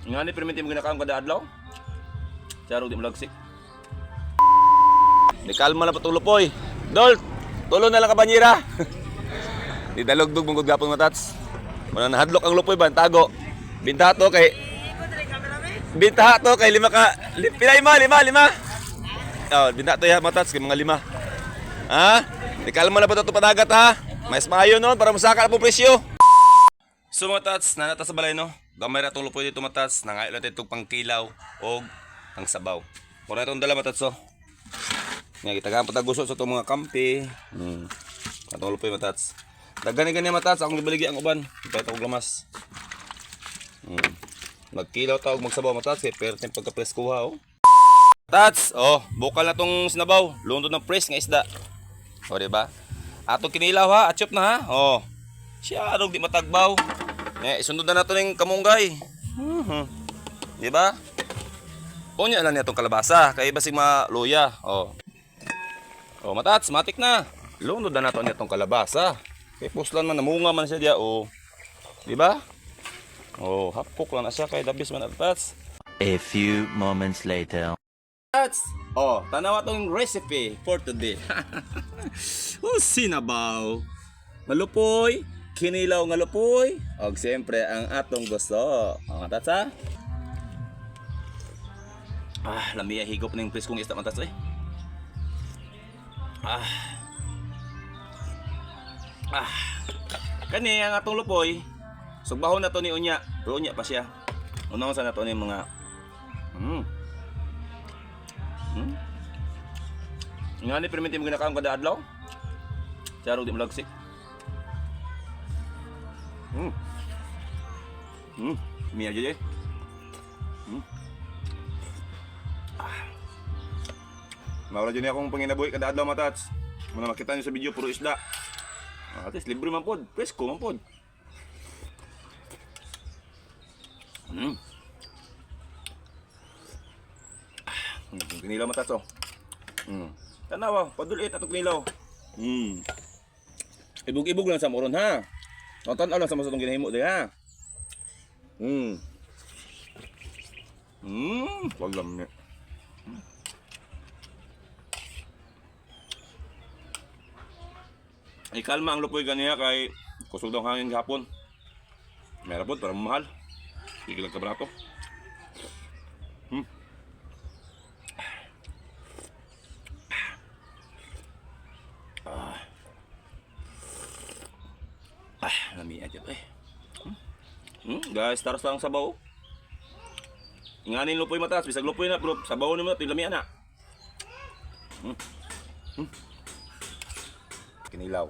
Nga ni perminti mo ginakaon kada adlaw. Charog di malagsik. Di kalma na patulopoy. Dol, tulo na lang ka banyera. Di dalugdog mong gapon matats. Wala nahadlok ang lupoy ba tago. Binta to kay Binta to kay lima ka pila lima lima lima. Oh, binta to ya matats kay mga lima. Ha? Di kalma na pa to padagat ha. Mas maayo noon para musaka na po presyo. So mga tats, nanata sa balay no. Gamay ra tong lupoy dito matats, nangayo lang itong pangkilaw og pangsabaw. Mura itong dala matats oh. Nga gitagaan pa gusto sa itong mga kampi. Atong lupoy matats. Daghan ni gani matats, akong gibaligi ang uban. Ipahit akong lamas. Magkilaw ta og magsabaw matats kay perteng pagka-preskuha oh. Tats, oh, bukal na tong sinabaw. Lundo ng press nga isda. O, di ba? Atong kinilaw ha, atsyop na ha. Oh. Siya arog di matagbaw. Eh, isunod na nato ning kamunggay. Di ba? Unya lang niya tong kalabasa kay basig maluya. Oh. Oh, matats, matik na. Lunod na nato niya tong kalabasa. Kay puslan man namunga man siya diya oh. Di ba? Oh, hapok lang na siya kay dabis man at tats. A few moments later. Tats. Oh, tanawa tong recipe for today. Oh, sinabaw. Malupoy, kinilaw nga lupoy, og siyempre ang atong gusto. Oh, tats ha. Ah, lamiya higop ning preskong isda man tats eh. Ah. Ah. Kani ang atong lupoy. Sugbahon na to ni unya, pero unya pa siya. Unang sa na to ni mga Nga ni perminti mo ginakaon kada adlaw. Charog di malagsik. Miya jud eh. Ah. Maura jud ni akong panginabuhi kada adlaw matats. Muna makita niyo sa video puro isda. Ah, at least libre man pod, presko man pod. Kinilaw matats oh. Tanawa, padulit atong kinilaw. Ibog-ibog lang sa moron ha. O tan-aw lang sa mga atong ginahimo di ha. Wag lang ni. Ikalma ang lupoy ganiya kay kusog daw ang hangin gahapon. Meron po, parang mahal. Sige lang kabrato. Ah, lami aja eh. Guys, taras lang sabaw. Inganin lupoy matas, bisag lupoy na pero sabaw ni mo lami ana. Kinilaw.